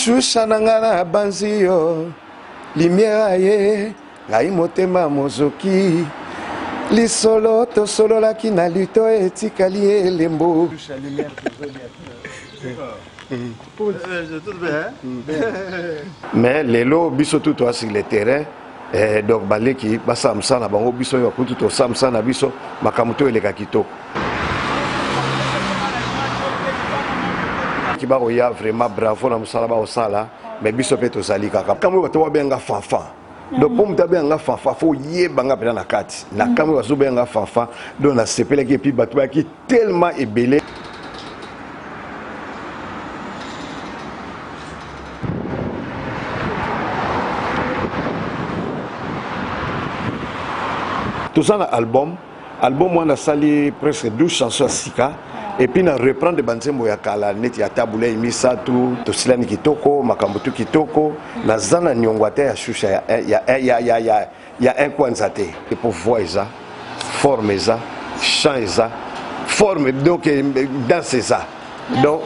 Shusha na nga na banzi yo lumière aye ngai motema mozoki lisolo tosololaki na lito etikali elembo. Mais lelo biso tout toa sur le terrain eh, donc baleki basala mosala na bango, biso oyo bakutu tosala mosala na biso, makambo to eleka kitoko. Bakoya vraiment bravo na mosala bakosala, mais biso mpe tozali kaka kamwe bato babenga fanfan. Donc mpo moto abenga nga fanfa, fo oyeba nga mpena na kati na kamwe bazobenga nga fanfa. Donc nasepelaki, epuis bato bayaki tellement ebele. Toza na album, album wana asali presque 12 chansons ya sika, et puis na reprendre banzembo ya kala neti ya Tabulei misato, tosilani kitoko, makambo tu kitoko. Naza na niongo ata ya shusha ya, ya, ya, ya, ya, ya un kwanza te. Epo voix eza, forme eza, chant eza, forme donc danse eza. Donc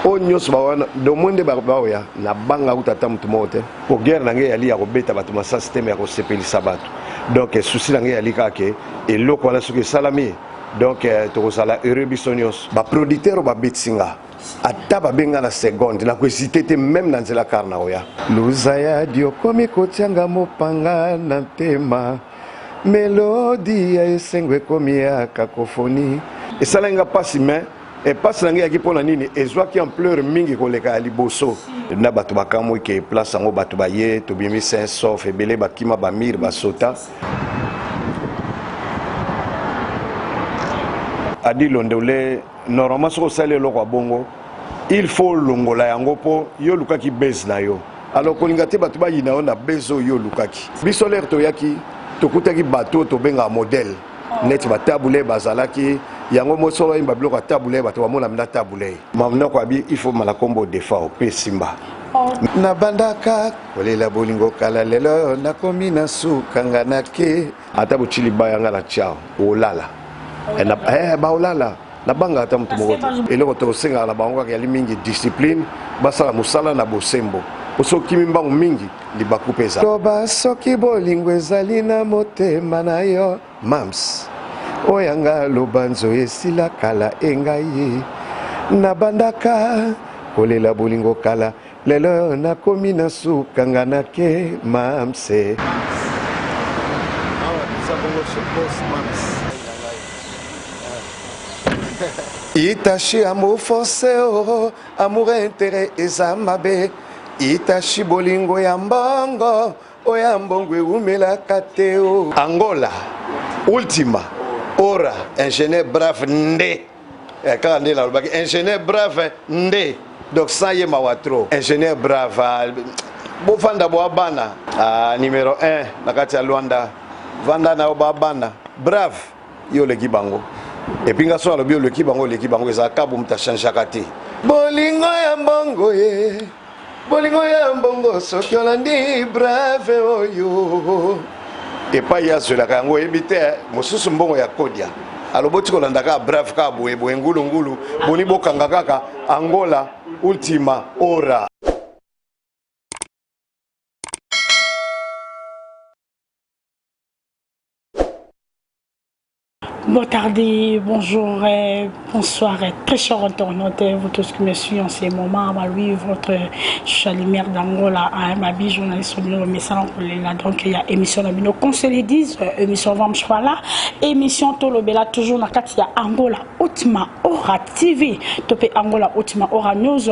oyo nyonso bawana donc moi nde baoya na banga uta ata motu moko te, po guerre na ngai eyali ya kobeta bato masasi te, me ya kosepelisa bato. Donc souci na ngai eyali kaka ke eloko wana soki esalami, donc tokozala heureux biso nyonso. Baproducteur oyo babetisi nga, ata babenga na seconde, nakohésite te, même na nzela kar na oya. Luza ya di okomi kotianga mopanga na ntema, melodi ya esengo ekomi ya cacophonie. Esalaki nga mpasi, mais mpasi na ngai eyaki mpo na nini ezwaki ampleur mingi koleka ya liboso. Na bato bakamwi ke place yango bato baye, tobimi sain sauf, ebele bakima bamire basota. Adi Londole, normalement soki osali eloko ya bongo, il faut olongola yango mpo yo olukaki base na yo. Alors kolinga te bato bayina yo na base oyo yo olukaki. Biso lere toyaki, tokutaki bato oyo tobengaka modèle neti batabule bazalaki yango mo solo oyimba biloko ya tabule, bato bamona mina tabule monoko abi il faut mala kombo Defao mpe simba. Nabandaka kolela bolingo kala, lelo nakomi na suka nga nake. Ata boti libaya nga na tia olala, baolala nabanga ata motu moko te. Eloko tosengaka na bango kaka yali mingi discipline, basala mosala na bosembo, po soki okimi mbangu mingi libaku mpe eza. Loba soki bolingo ezali na motema na yo mams, oyo nga loba nzo esila kala engai. Nabandaka kolela bolingo kala, lelo nakomi na suka nga nake mamse. Itachi amour forcé, oh, amour intérêt eza mabe. Itachi bolingo ya mbongo, oya mbongo ewumelaka te o. Angola Ultima Ora, ingénieur brave nde kaka nde nalobaki ingénieur brave nde, donc sans ye mawa trop. Ingénieur brave, bofanda boa bana numéro 1 na kati ya Luanda, vanda na yo ba bana brave, yo oleki bango. Epuis nga so alobi oleki bango, oleki bango, ezalaka bo moto achangeaka te. Bolingo ya mbongo ye, bolingo ya mbongo, soki olandi brave oyo epai ye azwelaka yango oyebi te, mosusu mbongo ya kodia aloboti kolanda kaka brave kaka boye boye ngulungulu boni bokanga kaka Angola Ultima Ora. Bon tardi, bonjour et bonsoir et très chers internautes, vous tous qui me suivez en ces moments, bah oui, votre lumière d'Angola, hein, ma vie journaliste au message donc il y a émission na qu'on se le dise, émission Vamchwala, émission Tolobela toujours na kati ya Angola Ultima Ora TV, topé Angola Ultima Ora News,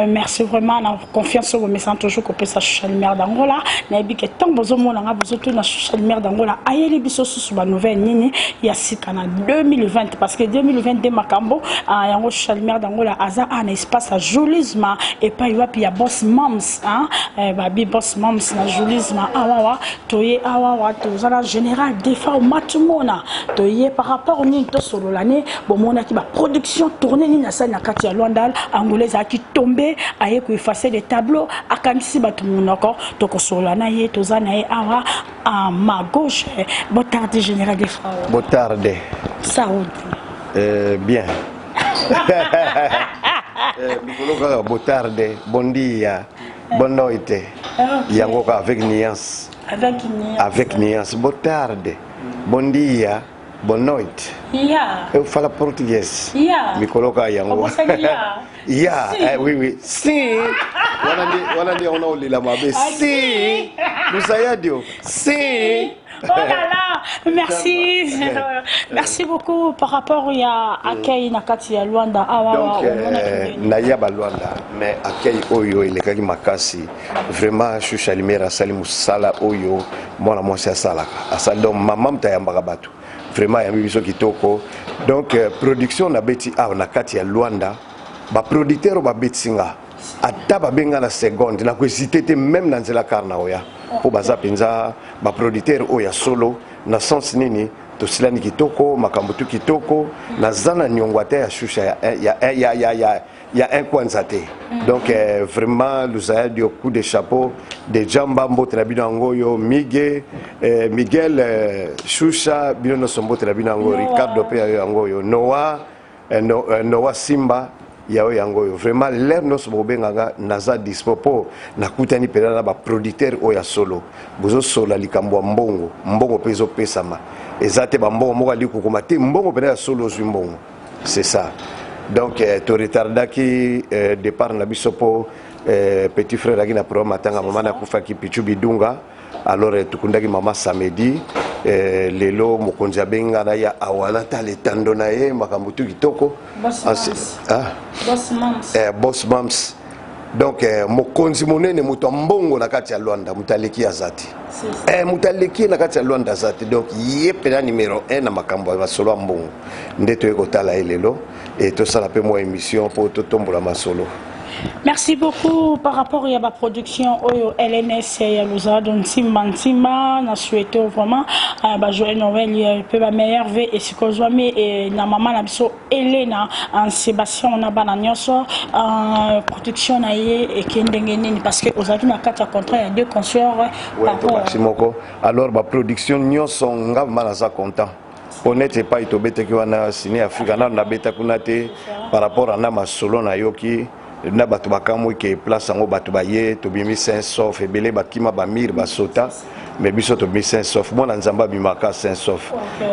merci vraiment na confiance au message toujours qu'on peut sa lumière d'Angola, na bi que tant bozo mona nga bozo tout na lumière d'Angola, ayeli biso susu ba nouvelle nini ya sika na 2020, parce que 2022 makambo yango lumière d'Angola aza un espace à joulisme et pas wapi ya boss moms, hein, ba bi boss moms na joulisme awawa toye awawa tozala général Defao Matumona toye par rapport nini to solola ne bomonaki ba production tournée nini asali na kati ya Luanda Angola ezalaki tombé aye ko effacer les tableaux akangisi bato monoko tokosolola na ye toza na ye awa à ma gauche. Bon tarde général Defao. Bon tarde. Saoud. Bien. Mikolo kaka bon tarde, bon dia. Boa noite. Yango kaka avec nuance. Avec nuance. Avec nuance. Boa tarde. Bom dia. Boa noite. Yeah. Eu falo português. Yeah. Mikolo kaka yango. Obosani ya. Ya, Si. eh, oui oui. Si. Wana nde wana nde ona olela mabe. Ah, Si. si. Lusayadio. Si. Oh là là, merci. Merci beaucoup par rapport ya accueil na kati ya Luanda. Awa Donc omona naya balwanda, mais accueil oyo elekaki makasi vraiment. Shusha Lumière asali mosala oyo mwana mwasi asalaka, asali. Donc mama moto ayambaka bato, vraiment ayambi biso kitoko. Donc production nabeti awa na kati ya Lwanda, baproducteur oyo babetisi nga, ata babenga na seconde, nakohésite te, même na nzela car na oya, mpo baza mpenza baproducteur oyo ya solo. Na sens nini? Tosilani kitoko, makambo tu kitoko. Naza na niongo ata ya Shusha ya un kwanza te. Donc vraiment Luzayadio, coup de chapeau de jamba. Mbote na bino yango oyo, Mige, Miguel, Shusha, bino nyonso mbote na bino yango. Noah. Ricardo mpe yayo yango oyo, Noah, no, Noah Simba ya oyo yango oyo. Vraiment l'heure nyonso bokobenganga, naza dispo, mpo nakutani mpenza na baproducteur oyo ya solo. Bozosola likambo ya mbongo, mbongo mpe ezopesama. Eza te bambongo moko ali kokoma te, mbongo mpenza ya solo, ozwi mbongo, c'est ça. Donc toretardaki départ na biso mpo petit frère aki na programme atanga mama nakufaki, Pichu Bidunga. Alors tokundaki mama samedi. Lelo mokonzi abenga na ya awa, natala etando na ye, makambo tu kitoko. Boss Mams. Ah? Boss Mams. Boss Mams. Donc mokonzi monene, moto ya mbongo na kati ya Lwanda, moto aleki aza te. C'est ça. Moto aleki ye na kati ya Lwanda aza te. Donc ye mpenza numéro 1 na makambo ya masolo ya mbongo. Nde toye kotala ye lelo e tosala mpe mwa émission mpo totombola masolo. Merci beaucoup par rapport à la production oyo LNS ya Luzado Nsimba Nsimba. Na souhaité vraiment ba joyeux Noël pe ba meilleurs vœux et sikozwami et na mama na biso Elena en Sébastien na bana nyonso. Production na ye ekendenge nini? Parce que ozalaki na kati ya contrat ya deux consorts Ouais, par rapport tobakisi moko. Alors baproduction nyonso, nga vraiment naza content po neti epai tobetaki wana, Ciné Afrika, nano nabeta kuna te. Par rapport ana masolo nayoki na bato, bakamwi ke place yango bato baye, tobimi sain sauf. Ebele bakima bamire basota, mais biso tobimi sain sauf. Mwana Nzambe abimaka sain sauf.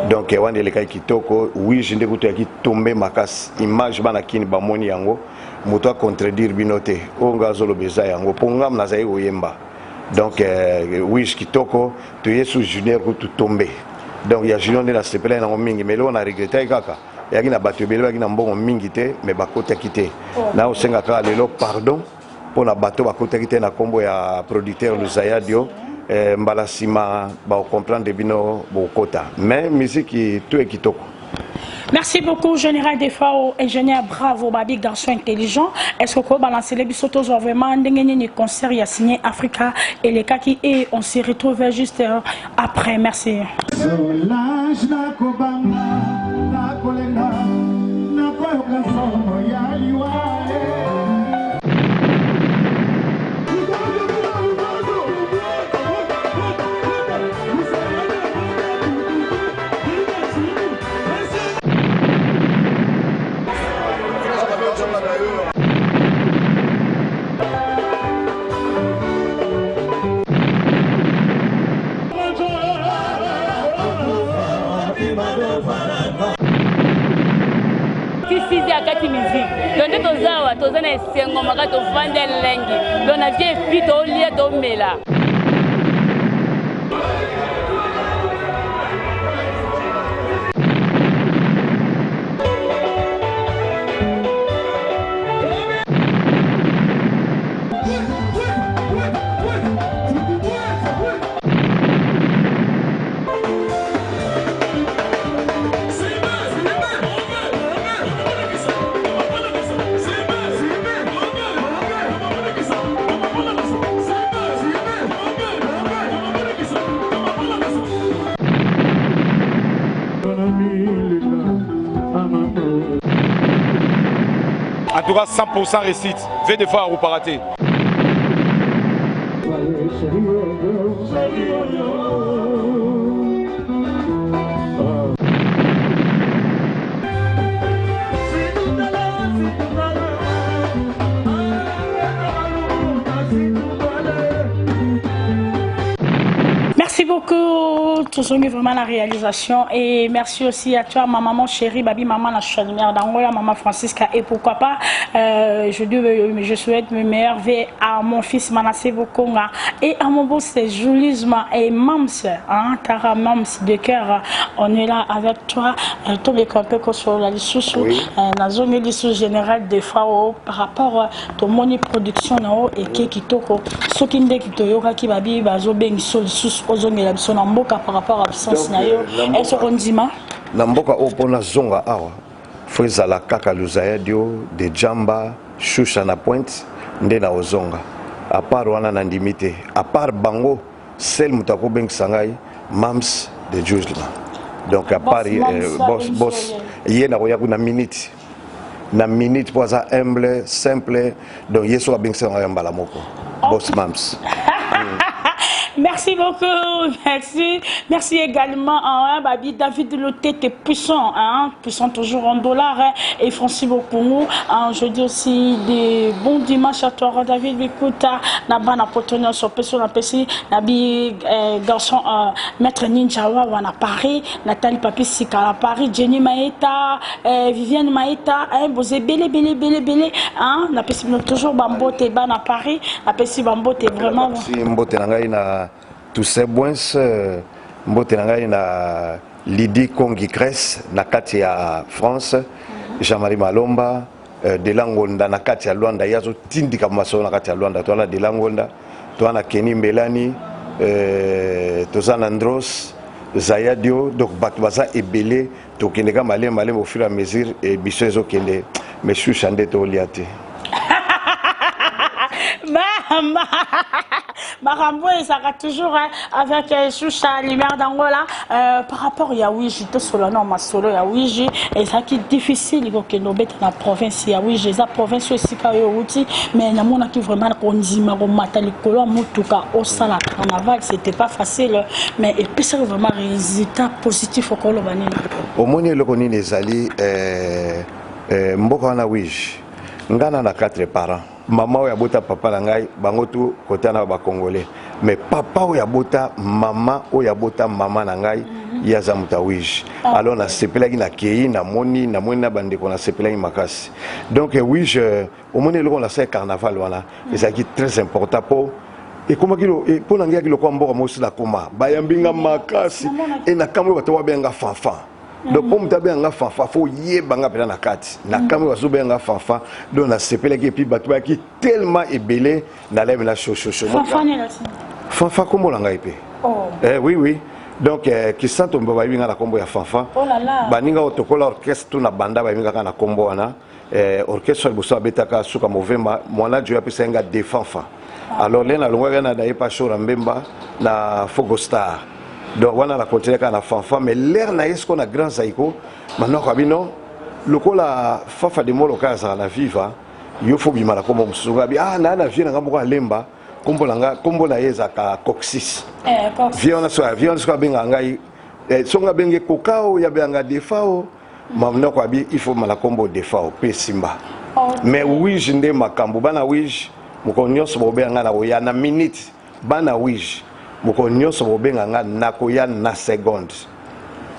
Donc wana elekaki kitoko. Wige nde kutu yaki tombe makasi, image bana kini bamoni yango, moto acontredire bino te. Oyo nga azoloba eza yango, mpo ngam nazali koyemba. Donc wige kitoko. Toye su junior kutu tombe. Donc ya junior nde nasepelaki nango mingi, mais eloko na regretaki kaka, eyaki na bato ebele bayaki na mbongo mingi te, mais bakotaki te. Na osenga kaka lelo pardon mpo na bato bakotaki te na nkombo ya producteur Luzayadio. Mbala nsima bakocomprendre bino, bokota, mais musique tout est kitoko. Merci beaucoup, Général Defao, ingénieur bravo, babi garçon intelligent. Est-ce que vous balancer les biso tozo vraiment ndenge nini concert ya Ciné Africa elekaki? Et on se retrouve juste après. Merci. Solange, nakobanga, nakolenga, nakoyoka somo ya liwa eh. Sisizi akati musique. Donc nde toza awa, toza na esengo maka, tovandi elengi. Donc na vie epi tolia, tomela. En tout cas, 100% réussite. V des fois, à rater. beaucoup, tozongi vraiment la réalisation et merci aussi à toi, ma maman chérie, Babi Maman, la lumière d'Angola, maman Francisca et pourquoi pas, je, je souhaite mes meilleurs vœux à mon fils Manassé Bokonga et à mon beau c'est Julisma et Mams, hein, Tara Mams de cœur, on est là avec toi, tous les campés sur la lisusu, la zone lisusu générale des fois par rapport tomoni production na yo eke kitoko soki ndeki toyokaki babi bazobengiso lisusu ozongela biso na mboka par rapport absence na yo est-ce okondima? Na mboka oyo, mpona zonga awa, fo ezala kaka Luzaya Dio de Jamba Shusha na Pointe nde na ozonga. À part wana, nandimi te. À part bango, seul moto akobengisa ngai, Mams de Juzla. Donc à part boss, boss ye, nakoya kuna minute na minute mpo aza humble, simple. Donc ye soki abengisa ngai ya mbala moko, boss Mams. Merci beaucoup, merci. Merci également à, hein, Babi David Lotete puissant, hein, puissant toujours en dollars, hein, et Francis Bokungu. Hein, je dis aussi des bons dimanches à toi, David Bikuta, Nabana Potonia, sur Peso, na Pessi, Nabi garçon, Maître Ninja Wawa na Paris, Nathalie Papi Sika na Paris, Jenny Maeta, Viviane Maeta, hein, Bozé Bele Bele Bele Bele, hein, na Pessi toujours Bambote ba na Paris, na Pessi Bambote vraiment. Merci, mbote na ngai na Toussaint Boins, mbote na ngai na Lydie Kongi Grèce na kati ya France, Jean-Marie Malomba, Dela Ngonda na kati ya Luanda, ye azotindika masolo na kati ya Luanda. Toza na Dela Ngonda, toza na Kenny Mbelani, toza na Ndros Zayadio. Donc bato baza ebele. Tokende ka malembe malembe, au fur et à mesure e biso ezokende, mais Shusha nde tolia te. Mama makambo ezalaka toujours, hein, avec Shusha Lumière d'Angola, par rapport ya Wiji, tosolola na masolo ya Wiji. Ezalaki difficile kokende obeta na province ya Wiji? Eza province oyo esika oyo outi, mais namonaki vraiment kondima komata likolo ya motuka osala carnaval, c'était pas facile, mais epesaki vraiment résultat positif. Okoloba nini? Omoni eloko nini ezali, mboka wana Wige, ngai na quatre parents. Mama oyo abota papa na ngai, bango tu kota na bacongolais, mais papa oyo abota mama oyo abota mama na ngai, ye aza moto ya Wige. Alors nasepelaki, nakei, namoni na bandeko, nasepelaki makasi. Donc Wige, omoni eloko nasala carnaval wana ezalaki très important mpo ekomaki mpo na ngai yaki lokola mboka mosi. Nakoma, bayambi nga makasi e na kambo oyo bato babenga Fanfan. Donc mpo moto abenga nga Fanfan, fo oyeba nga mpenza na kati na kambo oyo bazobenga nga Fanfan. Donc nasepelaki et puis bato bayaki tellement ebele, nalemi na shoshoso. Fanfan kombo na ngai mpe. Eh, oui, donc Kisanto mbe bayebi nga na kombo ya Fanfan. Oh là là. Baninga oyo tokola orchestre tu na banda, bayebi nga kaka na kombo wana. Orchestre liboso abetaka suka movemba, mwana jo apesa nga de Fanfan. Alors le nalongwaki na naye pa Shora Mbemba na Fogo Star, donc wana na continue kaka na Fanfan. Mais l'air na ye siko na Grand Zaiko, manoko bino lokola Fafa de Moloka azala na Viva, yo fo bima na kombo mosusu. Ngabi ah na vie na nga moko alemba kombo na nga, kombo na ye ezalaka Coxis. Eh, vie wana so, vie wana soki abengaka ngai, songo abenge Koka oyo abengaka Defao, manoko abi il faut mala kombo Defao mpe simba. Mais Wige nde makambo. Bana Wige, mokolo nyonso bobenga ngai, nakoya na minute. Bana Wige, mokolo nyonso bobenga ngai, nakoya na seconde.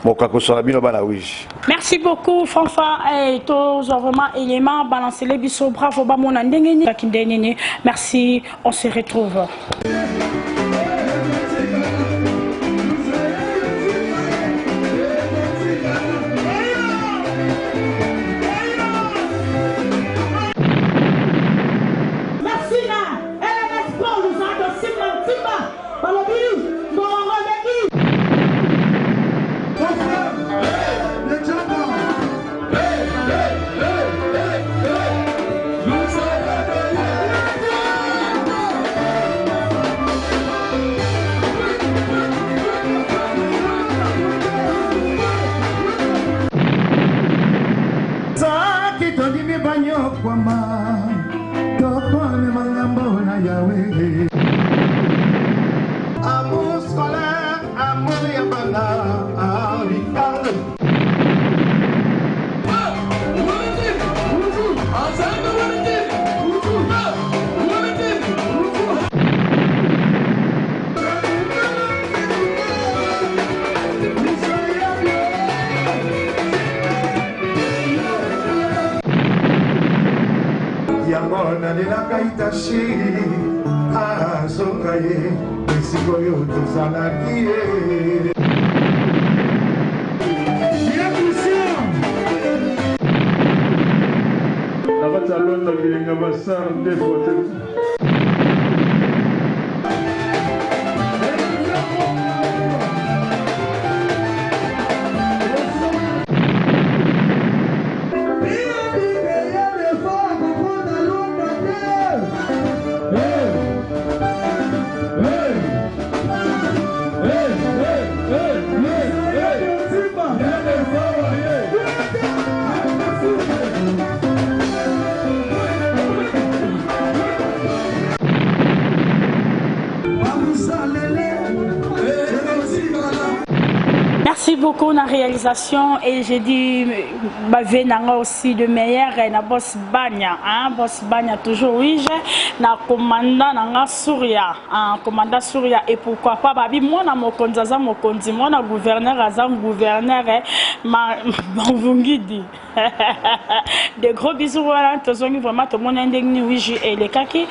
Mokakosola bino bana Wige. Merci beaucoup Fanfa, eh, tozwa vraiment élément balancer les biso bravo bamona ndenge nini ndenge nini. Merci, on se retrouve. Merci na LMS Paul Luzando Simba Ntimba balobi ngongo eleki. Soki tondimi banyokwama, tokomema ngambo na Yawe. Amour scolaire, amour ya bana, Ricardo. Rita sheri azonga ye esika oyo tozalaki ye. Na kati ya Londres bilenga basar nde fote. Merci beaucoup na réalisation et j'ai dit bave nanga aussi de meilleur na boss Banya hein boss Banya toujours oui je na commandant nanga Souria hein commandant Souria et pourquoi pas babi mwana mokonzi aza mokonzi mwana gouverneur aza gouverneur eh, ma mvungidi de gros bisous wana tozongi vraiment tomoni ndenge nini wiji elekaki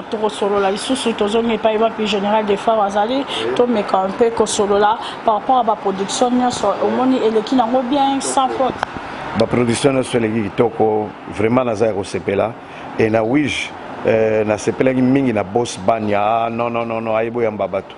tokosolola lisusu tozongi epai wapi général de phare azali tomeka mpe kosolola par rapport à baproduction nyonso omoni eleki nango bien sans faute. Baproduction nyonso eleki kitoko vraiment naza ya kosepela e na wige eh, nasepelaki mingi na boss banya ah, non non non non ayebi oyamba bato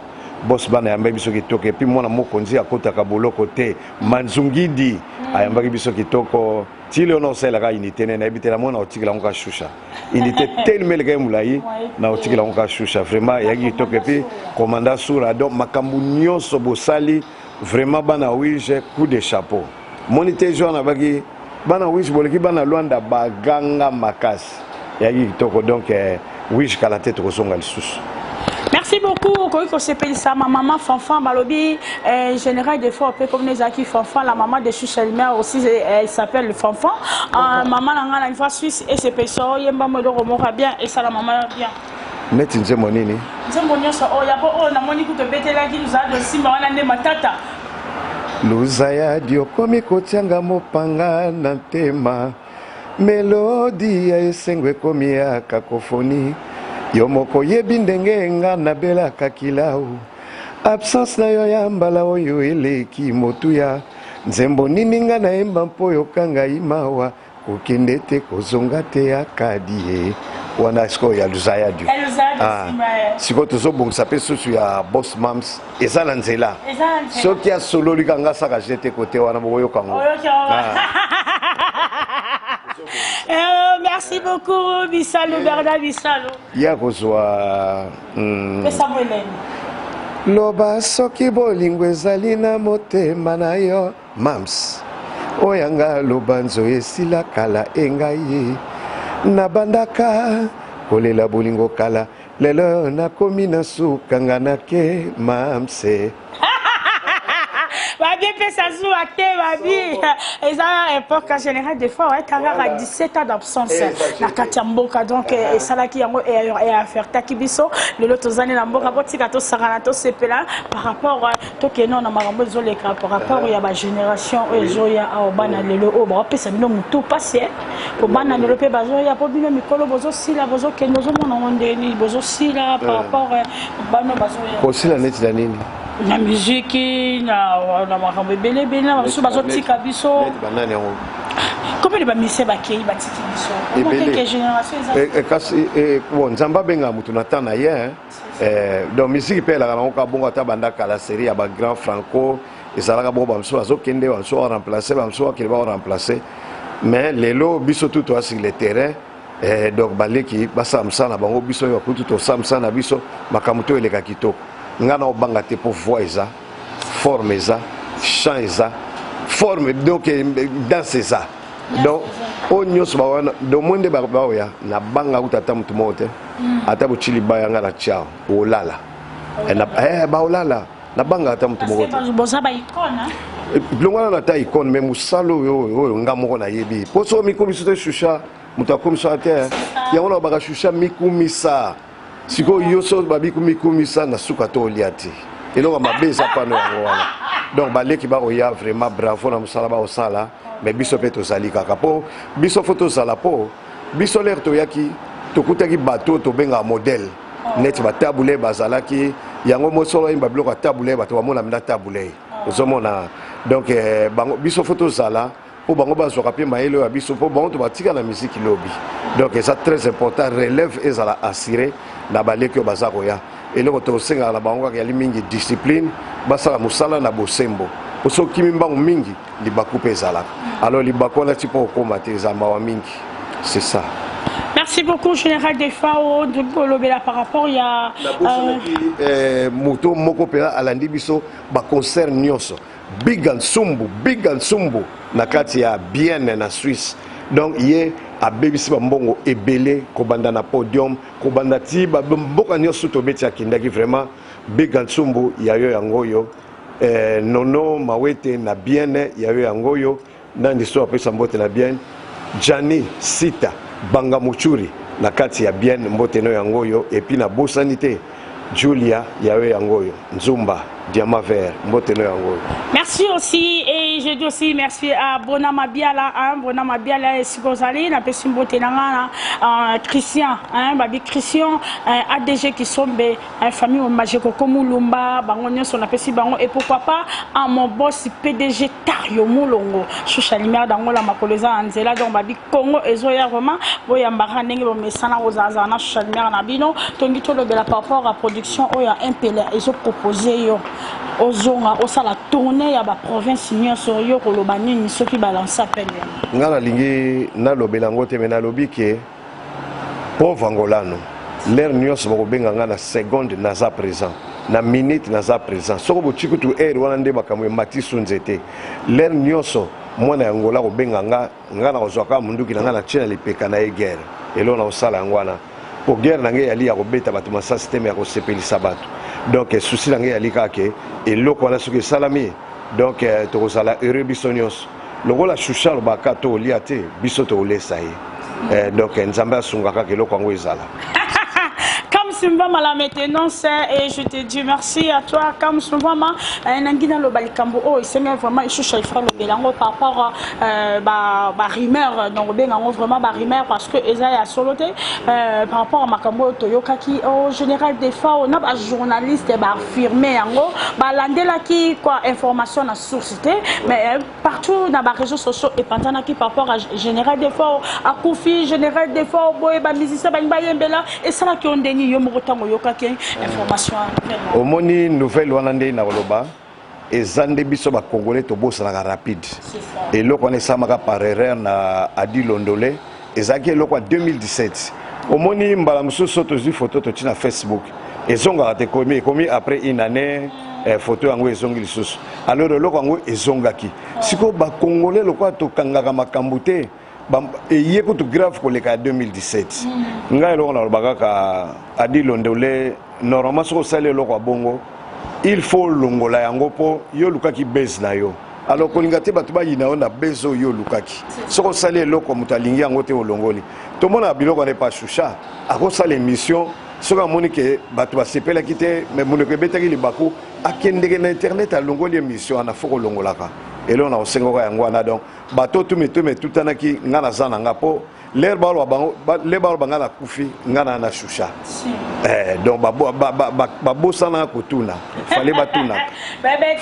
boss bana ayambaki biso kitoko epuis mwana mokonzi akotaka boloko te manzungidi ayambaki biso kitoko ti leo na osalelaka unité ne nayebi te na mwana otikela yango kashusha unité telema elekaki molai na otikela yango kashusha vraiment eyaki kitoko epuis commanda sura donc makambo nyonso bosali vraiment bana wige coup de chapeau moni te jour nabaki bana wige boleki bana lwanda baganga makasi eyaki kitoko donc eh, wige kala te tokozonga lisusu. Merci beaucoup okoki kosepelisa ma maman Fanfan balobi eh, général de fort mpe comme ezalaki Fanfan la maman de Chuchelmer aussi eh, elle s'appelle Fanfan euh, maman na ngai na niveau Suisse esepelisa oyemba mo eloko moko ya bien esala maman bien. Neti nzembo nini? Nzembo nyonso oyo ya po oyo namoni kutu obetelaki luzala dosimba wana nde matata. Luzayadi okomi kotianga mopanga na ntema Melodie ya esengo ekomi ya cacophonie Yo moko oyebi ndenge nga nabelaka kilau Absence na yo ya mbala oyo eleki motuya Nzembo nini nga nayemba mpo oyoka ngai mawa Kokende te kozonga te akadi ye wana sikoyo ya Luzaya du ah, sikoyo tozobongisa mpe susu ya Boss Mams eza na nzela soki asololi ka nga saka jete kote wana bokoyoka yango. Ah. Merci beaucoup Bisalu Bernard Bisalu. Ya kozwa loba soki bolingo ezali na motema na yo mams oyo nga loba nzo esila kala engai nabandaka kolela bolingo kala Lelo nakomi na suka nga nake mamse. Babi epesa zuwa te babi eza époque en général des fois ouais kaka 17 ans d'absence na kati ya mboka donc esalaki yango eafertaki biso lelo tozali na mboka botika tosakana tosepela par rapport tokende na makambo ezoleka par rapport ya bagénération oyo ezoya awa bana lelo oyo baopesa bino motu mpasi po bana lelo mpe bazoya po bino mikolo bozosila bozokende ozomona yango ndenge nini bozosila par rapport bano bazoya kosila neti na nini na miziki na makambo ebele ebele na bamosusu bazotika biso banani yango combien de bamisie bakei batiki biso ebele génération eza kasi bon nzambe abengaka moto na temps na ye donc miziki mpe elaka nango kaka bongo ata banda kala série ya bagrand franco ezalaka bongo bamosusu bazokende bamosusu baremplace bamosusu bakende baremplace mais lelo biso tu toa sur le terrain eh, donc baleki basala mosala na bango biso oyo bakutu tosala mosala na biso makambo to eleka kitoko ngai na obanga te mpo voix eza forme eza chant eza forme donc eh, danse eza donc oyo nyonso bawana donc nde baoya nabanga kuta ata motu moko te ata botyi libaya ngai na tia olala eh, baolala nabanga ata motu moko te boza ba icône bilongo wana ata icône mais mosala oyo oyo nga moko nayebi mpo soki omikumisi te shusha moto akomisa te yango na babaka shusha mikumisa sikoyo yo so babi komikumisa na suka to olia te eloko mabe eza pano yango wana donc baleki bakoya vraiment bravo na mosala bakosala mais biso mpe tozali kaka mpo biso fo tozala mpo biso lere toyaki Tokutaki bato oyo tobengaka modèle neti ba Tabu Ley bazalaki yango mo solo oyemba biloko ya Tabu Ley, bato bamona mina Tabu Ley, ozomona. Donc bango biso fo tozala mpo bango bazwaka mpe mayele oyo ya biso, mpo bango to batika na miziki lobi. Donc eza très important, relève ezala assuré na baleki oyo baza koya. Eloko tosengaka na bango kaka yali mingi discipline, basala mosala na bosembo, mpo soki okimi mbangu mingi, libaku mpe ezalaka. Alors libaku wana ti mpo okóma te, eza mawa mingi, c'est ça. Merci beaucoup, Général Defao. Kolobela par rapport ya Moto moko mpenza alandi biso baconcert nyonso, Biga Nsumbu, Biga Nsumbu na kati ya Bienne na Suisse. Donc ye abebisi bambongo ebele, kobanda na podium, kobanda ti mboka nyonso tobeti, akendaki. Vraiment, Biga Nsumbu, ya yo yango oyo. Nono Mawete na Bienne, ya yo yango oyo. Nani so apesa mbote na Bienne? Jani Sita Banga Muchuri na kati ya Bienne, mbote no yango oyo. Et puis nabosani te Julia, ya yo yango oyo. Nzumba Diamant Vert, mbote no yango oyo. Merci aussi et je dis aussi merci à Bona Mabiala, hein, Bona Mabiala esika ozali, napesi mbote na nga na Christian, hein, babi Christian, ADG Kisombe, hein, famille Majekoko Mulumba, bango nyonso napesi bango. Et pourquoi pas à mon boss PDG Tario Mulongo, Shusha Lumière d'Angola, makolo eza na nzela. Donc babi Congo ezoya, vraiment boyambaka ndenge bomesana kozalazala na Shusha Lumière na bino. Tongi tolobela par rapport à production oyo ya Mpele ezopropose yo ozonga osala tournée ya baprovince nyonso. Yo koloba nini soki balance appel yango? Nga nalingi nalobela yango te, me nalobi ke pauvre Angolano, l'heure nyonso bakobenga nga, na seconde naza présent, na minute naza présent. Soko botiki kutu heure wana nde makambo emati su nzete. L'heure nyonso mwana ya Angola kobenga nga, nga na kozwa kaka munduki na nga, na tie na lipeka na ye. Guerre eloko na kosala yango wana, po guerre na ngai eyali ya kobeta bato masasi te, me ya kosepelisa bato. Donc souci na ngai eyali kaka ke eloko wana soki esalami, donc tokozala heureux biso nyonso. Lokola Shusha alobaka tokolia te, biso tokolesa ye. Donc Nzambe asunga kaka eloko yango ezala. Kam Simvama la maintenance, et je te dis merci à toi, Kam Simvama. Nangi naloba likambo oyo esengi vraiment Shusha ifra lobela yango par rapport ba rumeur. Donc obenga yango vraiment ba rumeur parce que eza ya solo te, par rapport à makambo oyo toyokaki au Général Defao na bajournaliste baaffirme yango, balandelaki quoi information na source te, mais partout na baréseaux sociaux epanzanaki par rapport à Général Defao akufi, Général Defao boye, bamusicien balingi bayembela. Esalaki yo ndeni yo moko ntango oyokaki information? Omoni nouvelle wana, nde nakoloba eza nde biso bacongolais tobosanaka rapide. Eloko wana esalamaka par erreur na Adi Londole, ezalaki eloko ya 2017. Omoni, mbala mosusu tozwi photo, toti na Facebook, ezongaka te. Ekomi après une année, photo yango ezongi lisusu. Alors eloko yango ezongaki sikoyo, bacongolais lokola tokangaka makambo te, eye kutu grave koleka ya 2017. Ngai eloko naloba kaka, Adi Londole, normalement soki osali eloko ya bongo, il faut olongola yango, mpo yo olukaki base na yo. Alors kolinga te bato bayina yo na base oyo yo olukaki. Soki osali eloko, moto alingi yango te, olongoli. Tomona biloko wana epa Shusha, akosala émission, soki amoni ke bato basepelaki te, me monoko ebetaki libaku, akendeke na internet, alongoli émission wana. Fo kolongolaka eloko na kosengaka yango wana. Donc bato tumi etutanaki, nga naza na nga, mpo l'heure baloba bango, le baloba nga nakufi, nga na Shusha. Donc babosana kotuna, fale batunaka,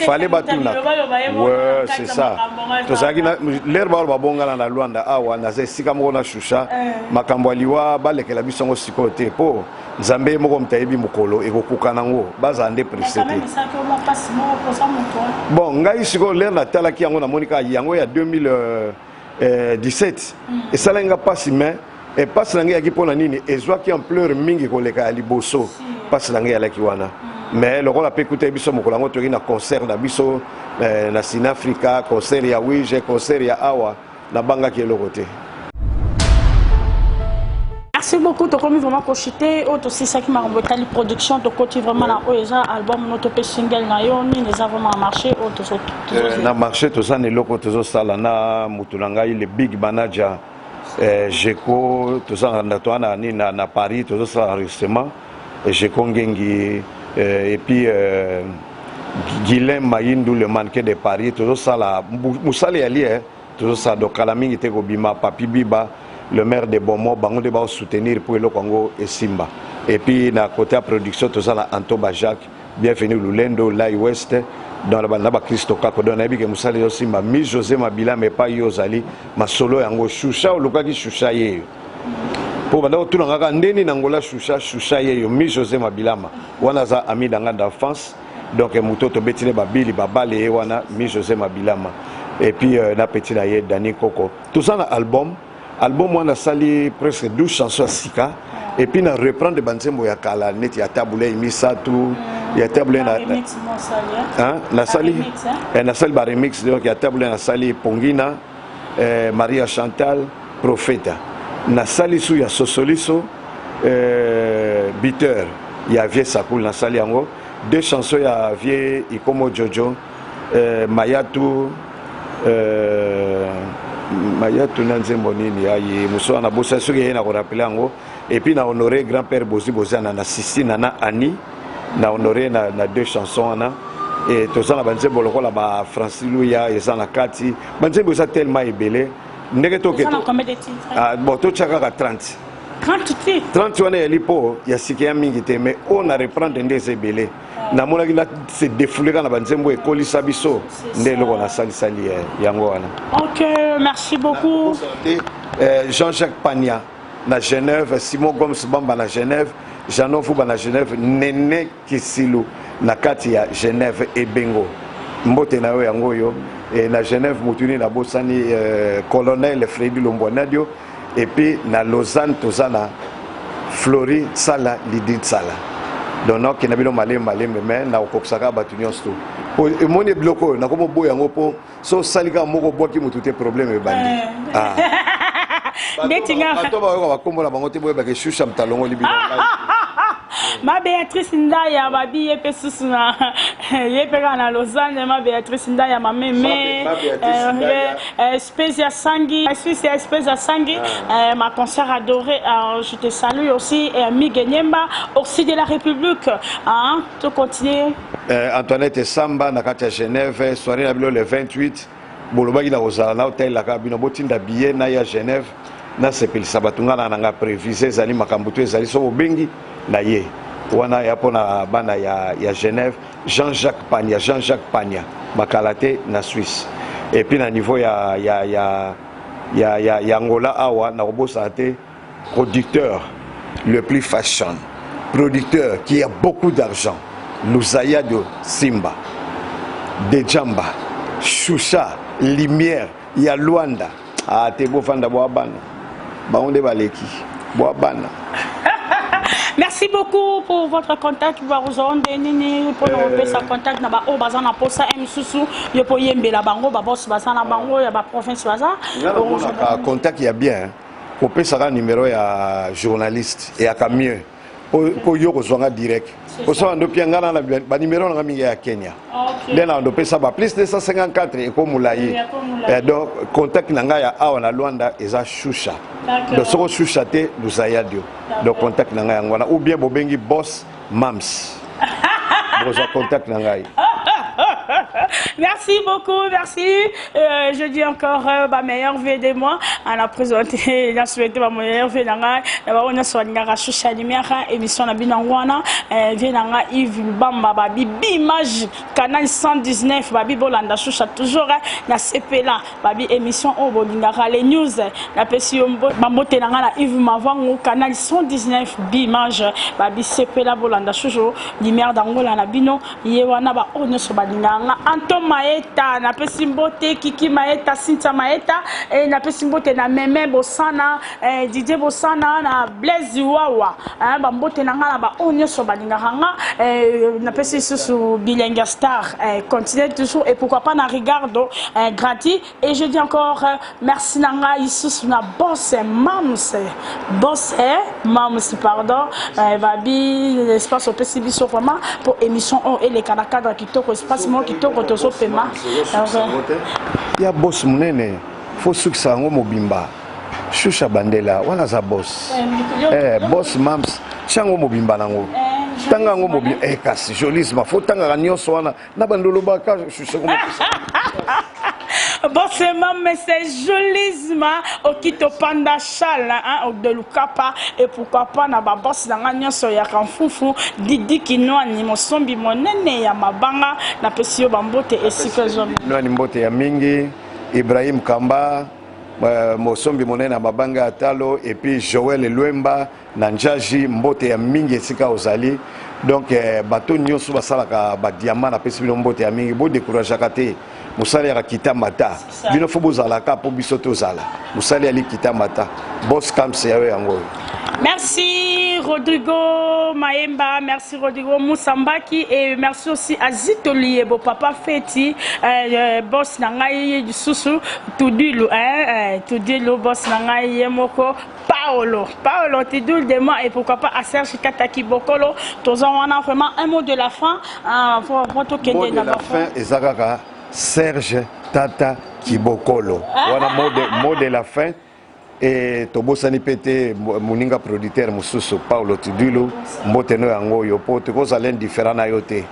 fale batunaka. Ouais, c'est ça. Tozalaki l'heure baloba bongana na Lwanda awa, naza esika moko na Shusha. Makambo ya liwa balekela biso yango sikoyo te, mpo Nzambe moko moto ayebi mokolo ekokuka nango. Bazala nde presse te. Bon, ngai sikoyo l'heure natalaki yango, namoni kaka yango ya 2017, esalaki nga mpasi, mais mpasi na ngai eyaki mpo na nini? Ezwaki ampleur mingi koleka ya liboso. Mpasi na ngai eyalaki wana, mais lokola mpe kuta biso mokolo yango toyaki na concert na biso na Sinafrica, concert ya Wige, concert ya awa, nabangaki eloko te. Merci beaucoup. Tokomi vraiment kochite oyo tosisaki makambo etali production, tokoti vraiment na oyo eza album no to mpe single na yo. Nini eza vraiment na marché oyo? Na marché toza na eloko tozosala na mutu na ngai, le big manager Jeko. Toza na toza na nini na Paris, tozosala enregistrement, Jeko Ngengi et puis Guilain Mayindu, le mannequin de Paris. Tozosala mosala yali, tozosala. Donc kala mingi te kobima Papi Biba. Le maire de Beaumont, bango nde bao soutenir pour eloko yango esimba. Et puis na côté ya production toza na Anto Bajak, Bienvenue Lulendo, Lai West, dans la na ba Christo Kako. Donc nayebi ke mosala ezosimba. Mi José Mabila mais pas yo ozali masolo yango Shusha olukaki Shusha yeyo. Po banda kotuna kaka ndeni na Angola Shusha Shusha yeyo Mi José Mabilama. Wana aza ami na nga d'enfance. Donc moto tobeti ne babili babale ye wana Mi José Mabilama. Et puis euh, na petit na ye Dani Koko. Toza na album album wana asali presque 12 chansons ya sika et puis na reprendre banzembo ya kala neti ya tabulei misatu ya tabulei na nasali eh, nasali ba remix donc ya tabulei nasali pongina eh, Maria Chantal Profeta nasali su ya sosoliso eh, biteur ya vieux Sakul nasali yango deux chansons ya vieux Ikomo Jojo eh, Mayatu eh, Mayatu na nzembo nini aye mosusu wana bosa soki ye na korapele yango et puis na honore grand père Bozi Boziana na Sisi na na Annie na honore na, na deux chansons wana et toza na banzembo lokola ba Francis Luya eza na kati banzembo eza tellement ebele ndenge toke ah, bon totya kaka 30 30 titres 30 wana eyali mpo ya sika ya mingi te mais oyo na reprendre nde eza ebele namonaki na se defoule kaka na banzembo ekolisa biso nde eloko nasalisali eh, yango wana ok merci beaucoup eh, jean-jacques pania na genève simon gomes bamba na genève jeannot fuba na genève nene kisilu na kati ya genève ebengo mbote na yo yango oyo e, na genève motu nini nabosani eh, colonel fredi lombwanadio Et puis na Lausanne toza na Flori Tsala Lidi Tsala. Donc nakokenda bino malembe malembe mais nakokokisa kaka bato nyonso to. Po emoni biloko oyo nakomo boya yango po so osali kaka moko obwaki motu te problème ebandi. Eh. Ah. Ndeti nga bato bayoka bakombo na bango te boyebaka shusha mtalongoli bino. Ma Beatrice Ndaya babi ye pe susu na ye pe kaka na Lausanne ma Beatrice Ndaya ma meme Ma euh, Spezia Sangi Suisse Spezia Sangi ah. euh, ma concert adoré euh, je te salue aussi euh, Migue Nyemba aussi de la République hein to continuer euh, Antoinette Samba na kati ya Genève soirée na bino le 28 bolobaki na kozala na otalelaka bino botinda billet na ya Genève nasepelisa bato ngai na nanga previse ezali makambo to ezali so bobengi na ye wana ya mpona bana ya, ya Genève Jean-Jacques Pania Jean-Jacques Pania bakala te na Suisse et puis na niveau ya, ya, ya, ya, ya, ya Angola awa nakobosana te producteur le plus fashion producteur qui a beaucoup d'argent Luzayado Simba Dejamba Shusha Lumière ya Luanda ah te bofanda bwa bana bango nde baleki bwa bana Merci beaucoup pour votre contact bakozonde nini mpona kopesa euh. contact na baoyo baza na posa m susu yo mpo yembela bango babos baza na bango ya baprovince baza contact ya bien kopesaka numero ya journaliste eyaka mieux mpo yo kozwa nga direct osala ndo pia nga na banimero na nga mingi ya kenya nde na ndopesa ba plus 254 eko molai eh, donc contact na ngai ya awa na luanda eza shusha donc soko shusha te luzayadio donc contact na ngai yango wana ou bien bobengi boss mams bokozwa contact na ngai Merci beaucoup, merci. Euh, je dis encore euh, ba meilleur vœu de moi à la présenter, na souhaiter ba meilleur vœu na ngai, na ba ona so lingaka Shusha Lumière émission na bino wana, euh, vœu na ngai Yves Lubamba ba bibi image canal 119 ba bibo landa Shusha toujours hein, na sepela ba bi émission oyo bolingaka les news na pesi yo ba mbote na ngai na Yves Mavangu canal 119 bi image ba bi sepela bolanda Shusha Lumière d'Angola na bino Ye wana ba oyo nionso balingaka nga Anto Maeta napesi mbote Kiki Maeta Cynthia Maeta eh, napesi mbote na Meme Bosana eh, Didier Bosana na Blaise Wawa eh, ba mbote na nga na ba oyo nionso balingaka nga eh, napesi lisusu Bilenge Star eh, continue toujours et pourquoi pas na Rigardo eh, gratuit Et je dis encore euh, merci na ngai lisusu na boss mams boss mams pardon euh, babi espace opesi biso vraiment pour émission oyo eleka na cadre kitoko espace moko kitoko tozopema ya boss monene fo sukisa yango mobimba shusha bandela wana aza boss eh, eh, boss mams tia yango mobimba nango eh, tanga yango mobimba eh, kasi jolisma fo tangaka nyonso wana na bando olobaka shusha. Bossema, mais c'est jolisma. Okito Panda Chal, hein, de Lukapa. Et pourquoi pas, na ba boss na nga nyonso ya Kamfufu, Didi Kinwani, Mosombi Monene ya Mabanga, na pesi yo bambote esika ezwami. Nwani mbote ya mingi, Ibrahim Kamba, euh, mosombi monene ya mabanga ya talo et puis Joël Luemba na njaji mbote ya mingi esika ozali donc eh, bato nyonso basalaka badiama napesi bino mbote ya mingi bodécourageaka te mosala yaka kita mata bino fo bozalaka mpo biso tozala mosala yali kita mata bos camps yayo yango oyo. Merci Rodrigo Maemba, merci Rodrigo Moussambaki et merci aussi à Zito Liebo, Papa Feti, euh, euh, boss na ngai lisusu Tudilu, hein, euh, Tudilu, boss na ngai ye moko Paolo, Paolo Tidul de moi et pourquoi pas à Serge Kataki Bokolo, toza wana vraiment un mot de la fin, euh, pour tokende mot de na la ba fin eza kaka Serge Tata Kibokolo wana mot de la fin. E tobosani mpe te moninga producteur mosusu Paulo Tudilu, mbote no yango oyo mpo tokozala indifférent na yo te.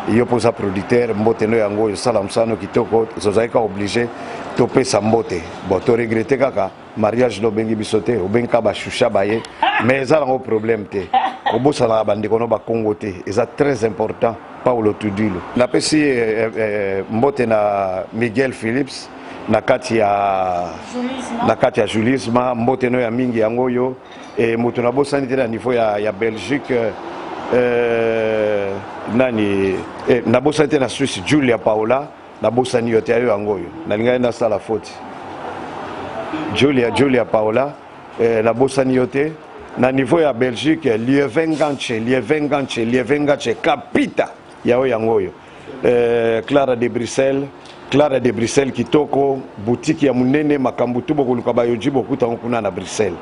Yo mpo oza producteur, mbote no yango oyo, osala mosala no kitoko, tozalaki kaka obligé topesa mbote. Bon, toregrete kaka mariage no obengi biso te, obengi kaka bashusha baye, mais eza nango problème te. Obosanaka bandeko no bakongo te, eza très important. Paulo Tudilu, napesi mbote na Miguel Phillips na kati ya na kati ya Julisma, mbote no ya mingi yango oyo. E moto nabosani te na niveau ya Belgique, nani, nabosani te na Suisse, Julia Paola, nabosani yo te, ayo yango oyo nalingaki nasala faute. Julia Paola, nabosani yo te na niveau ya Belgique, Lievin Ganche, Lievin Ganche, Lievin Ganche, Kapita ya oyo yango oyo. Clara de Bruxelles, Clara de Bruxelles kitoko, boutique ya munene, makambo tu bokoluka bayoji bokuta ngo kuna na Bruxelles.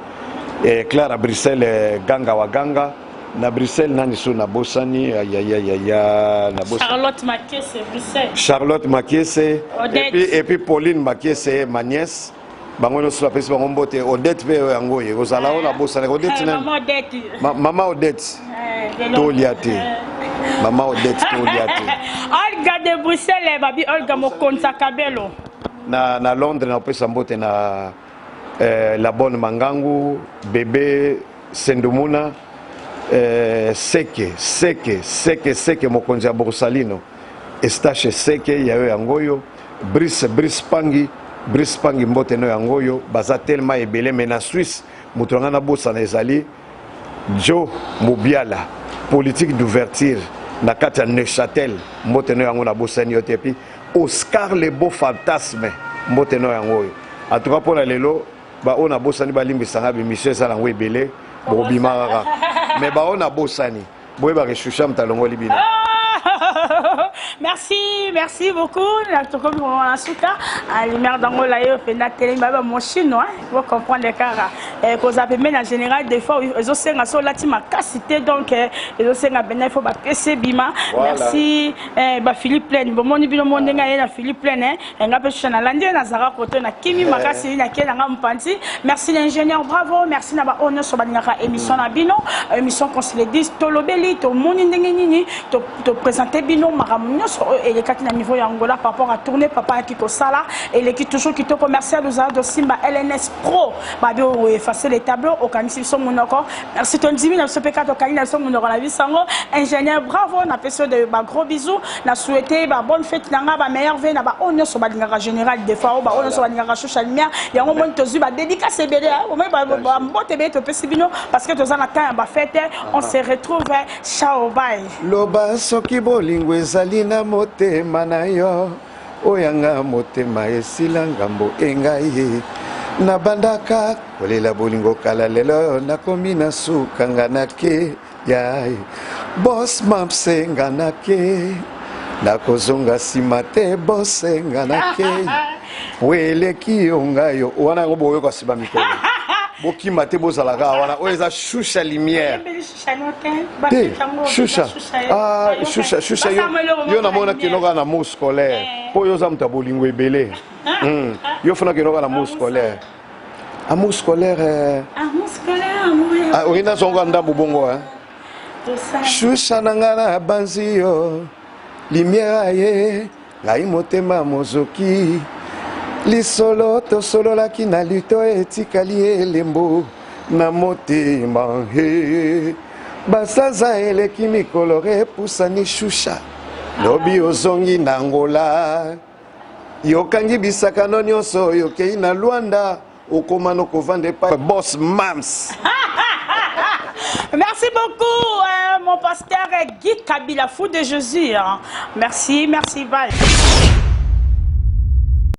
Clara Bruxelles, ganga wa ganga na Bruxelles, nani so nabosani, ayayaya, nabosani. Charlotte Makese, Bruxelles. Charlotte Makese, Odette. Et puis Pauline Makese, ma nièce. Bango nyonso bapesi bango mbote. Odette mpe oyo yango oyo kozala oyo nabosani. Odette nani? Mama Odette. Mama Odette. Tolia te. Mama Odette tolia te. Olga de Bruxelles, babi Olga Mokonza Kabelo. Na Londres napesa mbote na la bonne Mangangu, bébé Sendumuna, Seke, Seke, Seke, Seke mokonzi ya Borsalino. Estache Seke ya yo yango oyo. Brice, Brice Pangi, Brice Pangi mbote no yango oyo, baza tellement ebele mais na Suisse moto na nga nabosana ezali Joe Mubiala, politique d'ouverture na kati ya Neuchâtel, mbote no yango nabosani yo te. Et puis Oscar le beau fantasme, mbote no yango oyo. En tout cas mpona lelo ba oyo nabosani balimbisa nga, bimission eza nango ebele, bobima kaka. Mais ba oyo nabosani boyebaka Shusha moto alongoli bino. Merci, merci beaucoup. Tokomi na suka. Lumière d'Angola yo penda telemi ba mon chinois, faut comprendre kaka. Koza pembe na général des fois ezo senga so lati makasi te, donc ezo senga bena il faut ba PC bima. Voilà. Merci ba Philippe Plein. Bon moni bino monde nga ye na Philippe Plein hein. Nga pe shana landi na zara koto na kimi makasi na ke na nga mpanzi. Merci l'ingénieur, bravo. Merci na ba ono so balingaka émission na bino, émission qu'on se le dise tolobeli to moni ndenge nini to to présenter bino makambo nyonso oyo elekaki na niveau ya Angola par rapport à tourner papa yaki kosala eleki toujours kitoko. Merci à Luzardo Simba LNS Pro babi oyo effacer les tableaux okanisi biso monoko. Merci tondimi na biso pe kaka tokangi na biso monoko na biso yango. Ingénieur, bravo, na pesi yo de ba gros bisous, na souhaiter ba bonne fête na nga, ba meilleur vœu na ba oyo nyonso balingaka général des fois, oyo ba oyo nyonso balingaka Shusha Lumière. Yango moni tozwi ba dédicace ebele, hein. Omoni ba mbote ebele topesi bino parce que toza na temps ya ba fête. On se retrouve, ciao, bye. Loba soki bolingo ezali na motema na yo, oyanga motema esila ngambo engai. Nabandaka kolela bolingo kala, lelo nakomi na suka nga nake yai. Boss mapse nga nake, nakozonga nsima te, boss nga nake. Weleki yo ngai yo wana yango boyoka nsima mikolo. Bokima te, bozalaka wana. Oyo eza Shusha Lumière. Te, Shusha. Ah, Shusha, Shusha yo, yo namona kenoka na amour scolaire. Po yo oza moto ya bolingo ebele. Yo funa kenoka na amour scolaire. Amour scolaire, Amour scolaire, amour. Ah, olingi nazonga ndambo bongo, hein? Shusha na nga na banzi yo, lumière aye, ngai motema mozoki. Lisolo tosololaki na lito etikali elembo na motema he. Basanza eleki mikolo epusani shusha lobi ozongi na Angola yokangi bisakano nyonso oyo okei na Luanda okoma no kovanda epai boss mams. Merci beaucoup, mon pasteur Guy Kabila, fou de Jésus. Hein. Merci, merci, bye.